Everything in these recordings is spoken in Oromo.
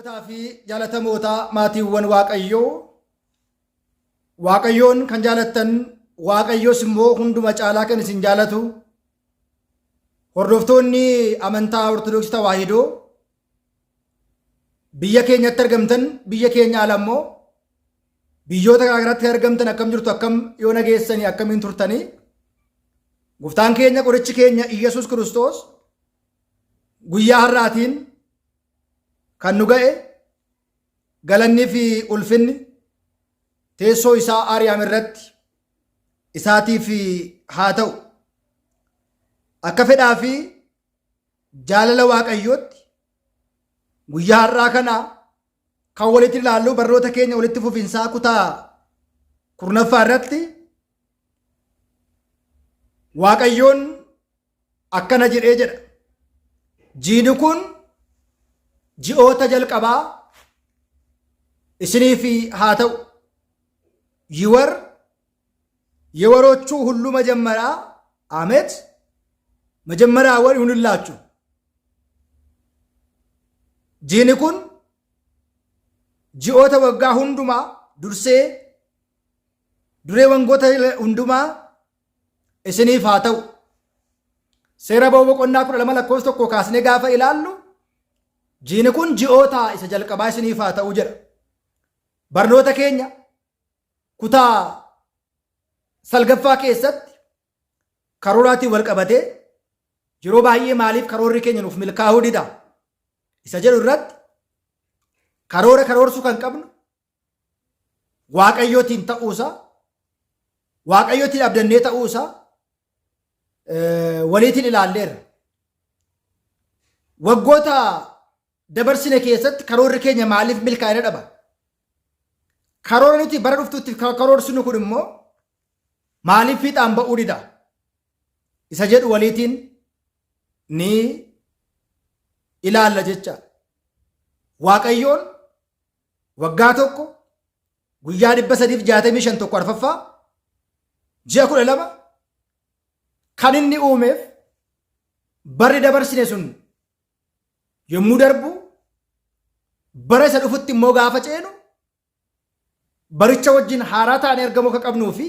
Kabajamtootaa fi jaalatamootaa maatiiwwan Waaqayyoo, Waaqayyoon kan jaalattan, Waaqayyos immoo hunduma caalaa kan isin jaalatu, hordoftoonni amantaa Ortodoksii Tawaahidoo biyya keenyatti argamtan, biyya keenya ala immoo biyyoota garaagaraatti argamtan, akkam jirtu? Akkam yoo nageessanii? Akkamiin turtanii? Gooftaan keenya, qorichi keenya Iyyasuus Kiristoos guyyaa har'aatiin kan nu ga'e, galannii fi ulfinni teessoo isaa Aariyaam irratti isaatiif haa ta'u. Akka fedhaa fi jaalala Waaqayyootti guyyaa har'aa kana kan walitti ilaallu barnoota keenya walitti fufinsaa kutaa 10ffaa irratti Waaqayyoon akkana jedhee jedha. Jiini kun ji'oota jalqabaa isiniif haa ta'u. ይህ ወር የወሮቹ ሁሉ መጀመሪያ ዓመት መጀመሪያ ወር ይሁንላችሁ። Jiini kun ji'oota waggaa hundumaa dursee duree wangoota hundumaa isiniif haa ta'u. Seera Ba'uu boqonnaa 12 lakkoofsa 1 kaasnee gaafa ilaallu, jiini kun ji'oota isa jalqabaa isiniif haa ta'u jedha. Barnoota keenya kutaa 9ffaa keessatti karooraatiin wal qabatee yeroo baay'ee maaliif karoorri keenya nuuf milkaa'uu dida isa jedhu irratti, karoora karoorsuu kan qabnu Waaqayyootiin ta'uusaa, Waaqayyootiin abdannee ta'uusaa waliitiin ilaalleerra. Waggoota dabarsine keessatti karoorri keenya maaliif milkaa'ina dhaba? Karoora nuti bara dhuftutti karoorsinu kun immoo maaliif fiixaan ba'uu dida? Isa jedhu waliitiin ni ilaalla jecha. Waaqayyoon waggaa tokko guyyaa 365, tokko arfaffaa ji'a 12 kan inni uumeef, barri dabarsine sun yommuu darbu bara isa dhufutti immoo gaafa ceenu baricha wajjin haaraa taanee argamuu akka qabnuu fi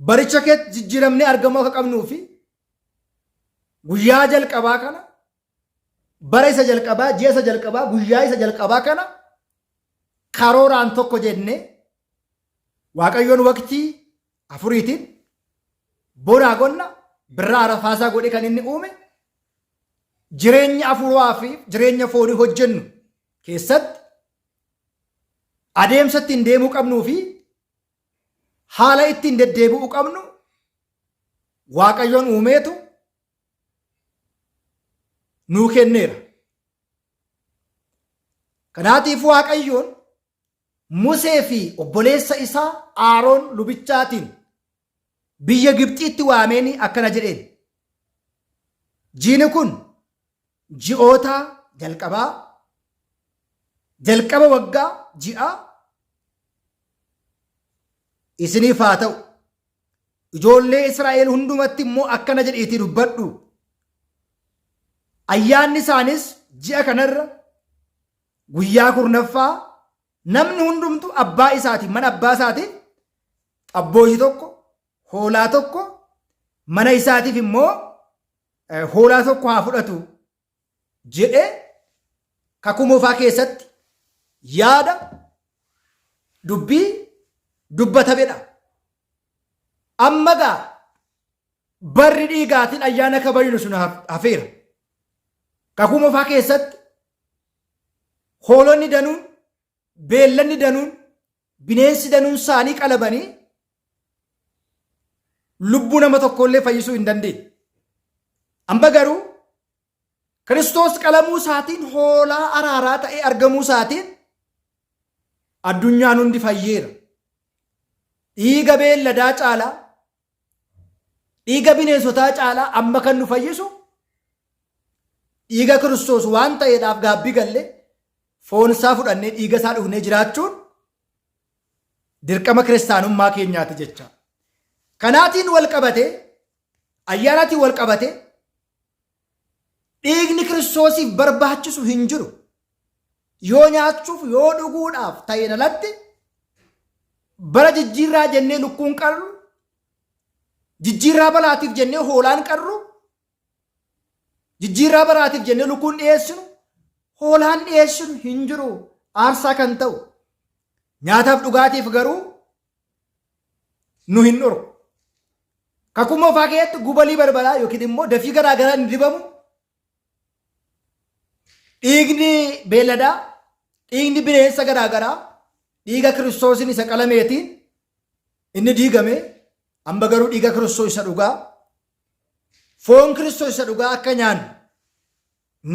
baricha keessa jijjiiramnee argamuu akka qabnuu fi guyyaa jalqabaa kana, bara isa jalqabaa, ji'a isa jalqabaa, guyyaa isa jalqabaa kana karooraan tokko jennee, Waaqayyoon waqtii afuriitiin bonaa, gonna, birraa, arfaasaa godhee kan inni uume, jireenya afuuraa fi jireenya foonii hojjennu keessatti adeemsa ittiin deemuu qabnuu fi haala ittiin deddeebi'uu qabnu Waaqayyoon uumeetu nuu kenneera. Kanaatiif Waaqayyoon Musee fi obboleessa isaa Aaroon lubichaatiin biyya Gibxiitti waameen akkana jedheen. Jiini kun ji'oota jalqabaa, jalqaba waggaa ji'a isiniif haa ta'u. Ijoollee Israa'el hundumatti immoo akkana jedhiitii dubbadhu. Ayyaanni isaanis ji'a kanarra guyyaa 10ffaa namni hundumtu abbaa isaatiif, mana abbaa isaatiif xabbootii tokko, hoolaa tokko, mana isaatiif immoo hoolaa tokko haa fudhatu jedhee Kakuu Moofaa keessatti yaada dubbii dubbatamedha. Amma gaa barri dhiigaatiin ayyaana kabajnu sun hafeera. Kakuu Moofaa keessatti hoolonni danuun, beellanni danuun, bineensi danuun isaanii qalabanii lubbuu nama tokkollee fayyisuu hin dandeenye. Amma garuu Kiristoos qalamuu isaatiin, hoolaa araaraa ta'ee argamuu isaatiin addunyaan hundi fayyeera. Dhiiga beelladaa caalaa, dhiiga bineensotaa caalaa amma kan nu fayyisu dhiiga Kiristoos waan ta'eedhaaf, gaabbii gallee foon isaa fudhannee dhiiga isaa dhugnee jiraachuun dirqama kiristaanummaa keenyaati jecha. Kanaatiin wal qabatee, ayyaanaatiin wal qabatee dhiigni Kiristoosiif barbaachisu hin jiru. Yoo nyaachuuf yoo dhuguudhaaf ta'een alatti bara jijjiirraa jennee lukkuun qarru, jijjiirraa balaatiif jennee hoolaan qarru, jijjiirraa baraatiif jennee lukkuun dhiyeessinu, hoolaan dhiyeessinu hin jiru aarsaa kan ta'u. Nyaataaf dhugaatiif garuu nu hin dhorku. Kakuu moofaa keessatti gubalii balbalaa yookiin immoo dafii garaa garaa hin dibamu. Dhiigni beelladaa, dhiigni bineensa garaa garaa, dhiiga Kiristoosiin isa qalameetiin inni diigame, amma garuu dhiiga Kiristoos isa dhugaa, foon Kiristoos isa dhugaa akka nyaannu,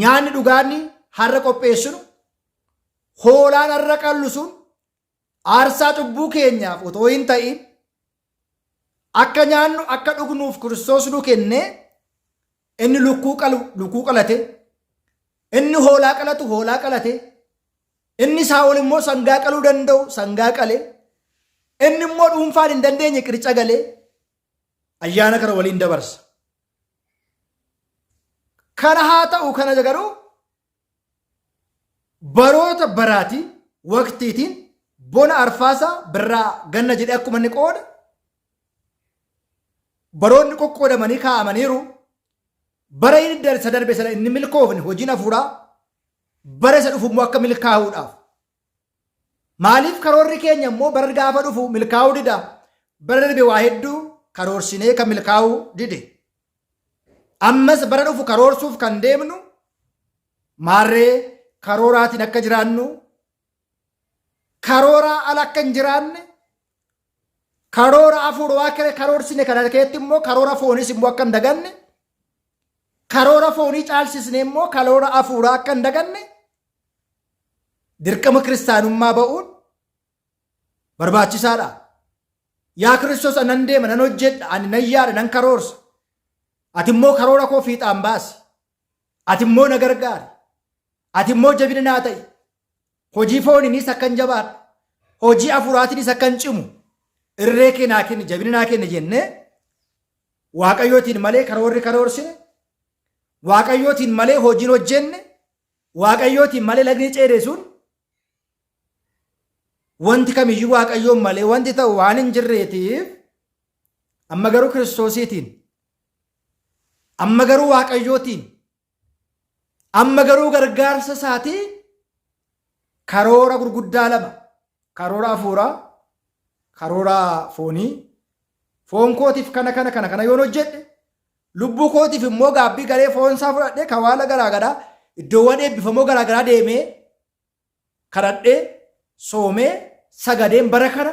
nyaanni dhugaanni har'a qopheessinu, hoolaan har'a qallu sun aarsaa cubbuu keenyaaf otoo hin ta'in akka nyaannu akka dhugnuuf Kiristoos nu kenne. Inni lukkuu qalu lukkuu qalate, inni hoolaa qalatu hoolaa qalate, inni Saa'ol immoo sangaa qaluu danda'u sangaa qale, inni immoo dhuunfaan hin dandeenye qirca galee ayyaana kana waliin dabarsa. Kana haa ta'u, kana garuu baroota baraati waqtiitiin bona, arfaasaa, birraa, ganna jedhee akkuma inni qooda baroonni qoqqoodamanii kaa'amaniiru. Bara inni isa darbe sana inni milkoofne hojiin hafuuraa bara isa dhufu immoo akka milkaa'uudhaaf. Maaliif karoorri keenya immoo bara gaafa dhufu milkaa'uu dida? Bara darbe waa hedduu karoorsinee kan milkaa'uu dide. Ammas bara dhufu karoorsuuf kan deemnu maarree karooraatiin akka jiraannu, karooraa ala akka hin jiraanne, karoora hafuuraa akka karoorsine kana keessatti immoo karoora fooniis immoo akka hin daganne, karoora foonii caalsisne immoo karoora hafuuraa akka hin daganne dirqama kiristaanummaa ba'uun barbaachisaadha. Yaa Kiristoos, ani nan deema, nan hojjedha, ani nan yaada, nan karoorsa. Ati immoo karoora koo fiixaan baasi. Ati immoo na gargaari. Ati immoo jabina naa ta'i. Hojii fooniinis akkan jabaadhu. Hojii hafuuraatiinis akkan cimu. Irree kee naa kenni, jabina naa kenni jennee Waaqayyootiin malee karoorri karoorsine, Waaqayyootiin malee hojiin hojjenne, Waaqayyootiin malee lagni ceene sun, wanti kamiyyuu Waaqayyoon malee wanti ta'u waan hin jirreetiif, amma garuu Kiristoosiitiin, amma garuu Waaqayyootiin, amma garuu gargaarsa isaatiin karoora gurguddaa lama, karoora hafuuraa, karoora foonii, foon kootiif kana kana kana kana yoon hojjedhe, lubbuu kootiif immoo gaabbii galee foon isaa fudhadhee kawaala garaa garaa, iddoowwan eebbifamoo garaa garaa deemee kadhadhee, soomee, sagadeen bara kana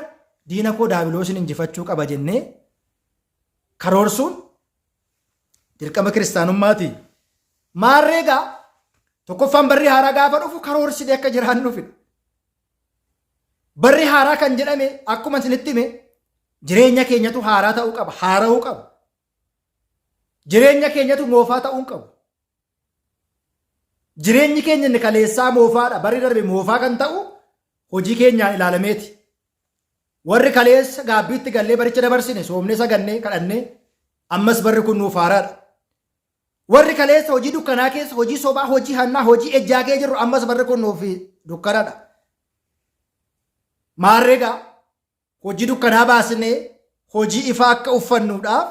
diina koo daabiloosin injifachuu qaba jennee karoorsuun dirqama kiristaanummaati. Maarree egaa tokkoffaan barri haaraa gaafa dhufu karoorsinee akka jiraannuufidha. Barri haaraa kan jedhame akkuma isinitti hime jireenya keenyatu haaraa ta'uu qaba, haara'uu qaba. Jireenya keenyatu moofaa ta'uu hin qabu. Jireenyi keenya inni kaleessaa moofaadha. Barri darbe moofaa kan ta'u hojii keenyaan ilaalameeti. Warri kaleessa gaabbiitti gallee baricha dabarsine soomnee, sagannee, kadhannee, ammas barri kun nuuf haaraadha. Warri kaleessa hojii dukkanaa keessa, hojii sobaa, hojii hannaa, hojii ejjaa kee jirru, ammas barri kun nuuf dukkanadha. Maarree egaa hojii dukkanaa baasnee hojii ifaa akka uffannuudhaaf,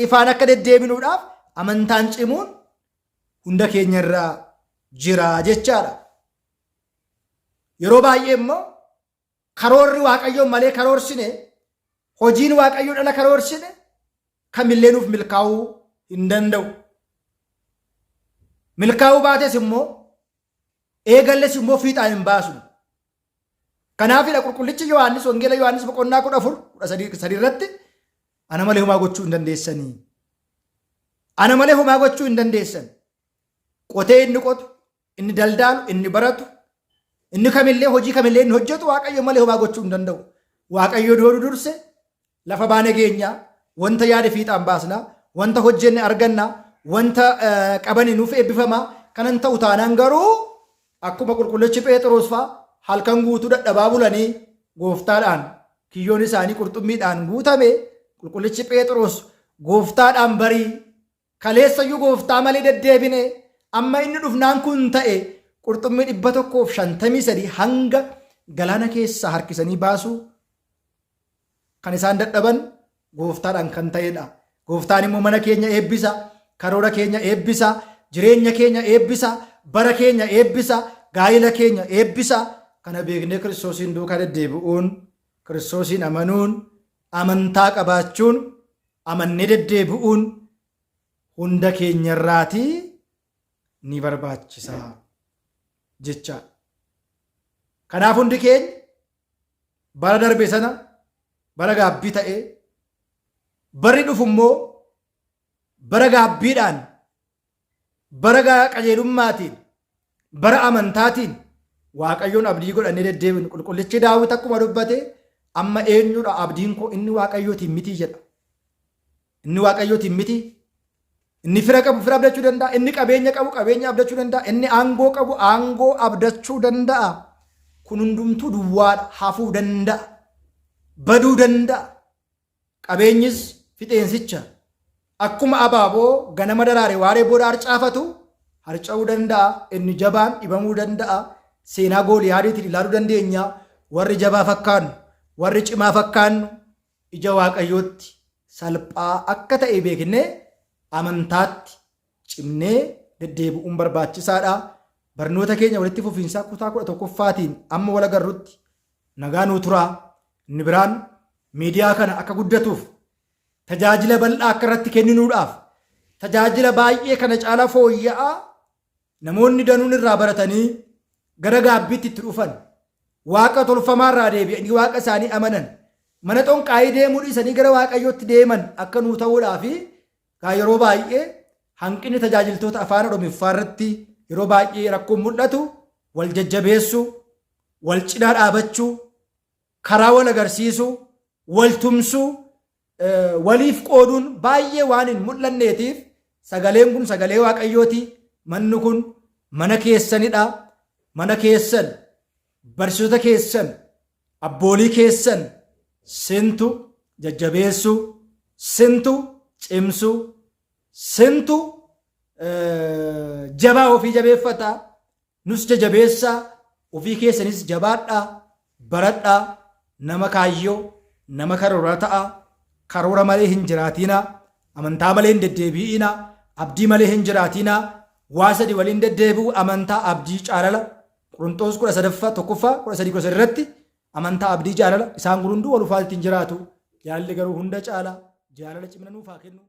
ifaan akka deddeebinuudhaaf amantaan cimuun hunda keenya irraa jira jechaadha. Yeroo baay'ee immoo karoorri Waaqayyoon malee karoorsine, hojiin Waaqayyoo dhala karoorsine kamillee nuuf milkaa'uu hin danda'u. Milkaa'uu baates immoo, eegalles immoo fiixaan hin baasnu. Kanaafidha qulqullichi Yohaannis Wangeela Yohaannis boqonnaa 14 13 irratti, "Ana malee homaa gochuu hin dandeessanii. Ana malee homaa gochuu hin dandeessan." Qotee inni qotu, inni daldaalu, inni baratu, inni kamillee hojii kamillee inni hojjetu Waaqayyo malee homaa gochuu hin danda'u. Waaqayyo doonuu durse lafa baane geenyaa, wanta yaade fiixaan baasnaa, wanta hojjenne argannaa, wanta qabani nuuf eebbifamaa. Kanan ta'u taanaan garuu akkuma qulqullichi Phexros fa'aa halkan guutuu dadhabaa bulanii gooftaadhaan kiyyoon isaanii qurxummiidhaan guutame, qulqullichi Phexros gooftaadhaan, "Barii kaleessayyuu gooftaa malee deddeebine, amma inni dhufnaan kun ta'e. Qurxummii 153 hanga galaana keessaa harkisanii baasuu kan isaan dadhaban gooftaadhaan kan ta'edha. Gooftaan immoo mana keenya eebbisa, karoora keenya eebbisa, jireenya keenya eebbisa, bara keenya eebbisa, gaa'ila keenya eebbisa. Kana beeknee Kiristoosiin duukaa deddeebi'uun, Kiristoosiin amanuun, amantaa qabaachuun, amannee deddeebi'uun hunda keenyarraatii ni barbaachisa jechaadha. Kanaaf hundi keenya bara darbe sana bara gaabbii ta'ee barri dhufu immoo bara gaabbiidhaan bara qajeelummaatiin bara amantaatiin Waaqayyoon abdii godhannee deddeebinu. Qulqullichi Daawit akkuma dubbate amma eenyudha abdiin koo inni Waaqayyootiin miti jedha. Inni Waaqayyootiin miti. Inni fira qabu fira abdachuu danda'a. Inni qabeenya qabu qabeenya abdachuu danda'a. Inni aangoo qabu aangoo abdachuu danda'a. Kun hundumtuu duwwaadha. Hafuu danda'a. Baduu danda'a. Qabeenyis fixeensicha. Akkuma abaaboo ganama daraare waaree booda harcaafatu harca'uu danda'a. Inni jabaan dhibamuu danda'a. Seenaa Gooliyaadiitiin ilaaluu dandeenya. Warri jabaa fakkaannu, warri cimaa fakkaannu ija Waaqayyootti salphaa akka ta'e beeknee amantaatti cimnee deddeebi'uun barbaachisaadha. Barnoota keenya walitti fufiinsaa kutaa 11ffaatiin amma wal agarrutti nagaa nuu turaa. Inni biraan miidiyaa kana akka guddatuuf tajaajila bal'aa akka irratti kenninuudhaaf tajaajila baay'ee kana caalaa fooyya'aa namoonni danuun irraa baratanii gara gaabbiitti itti dhufan waaqa tolfamaa irraa deebi'anii waaqa isaanii amanan mana xonqaayii deemuu dhiisanii gara waaqayyootti deeman akka nuu ta'uudhaa fi kaa yeroo baay'ee hanqinni tajaajiltoota afaan Oromiffaa irratti yeroo baay'ee rakkoon mul'atu wal jajjabeessuu, wal cinaa dhaabachuu, karaa wal agarsiisuu, wal tumsuu, waliif qooduun baay'ee waan hin mul'anneetiif sagaleen kun sagalee Waaqayyooti. Manni kun mana keessanidha. Mana keessan, barsiisota keessan, abboolii keessan sintu jajjabeessu, sintu cimsu, sintu jabaa ofii jabeeffata, nus jajabeessaa, ofii keessanis jabaadhaa, baradhaa, nama kaayyoo, nama karoora ta'a, karoora malee hin jiraatinaa, amantaa malee hin deddeebi'inaa, abdii malee hin jiraatinaa, waa sadi waliin deddeebi'u amantaa, abdii, jaalala. Qorontoos 13ffaa 1ffaa 13 13 irratti amantaa, abdii, jaalala isaan kun hunduu wal ufaatti hin jiraatu. Jaalalli garuu hunda caala. Jaalala cimina nuuf haa kennu.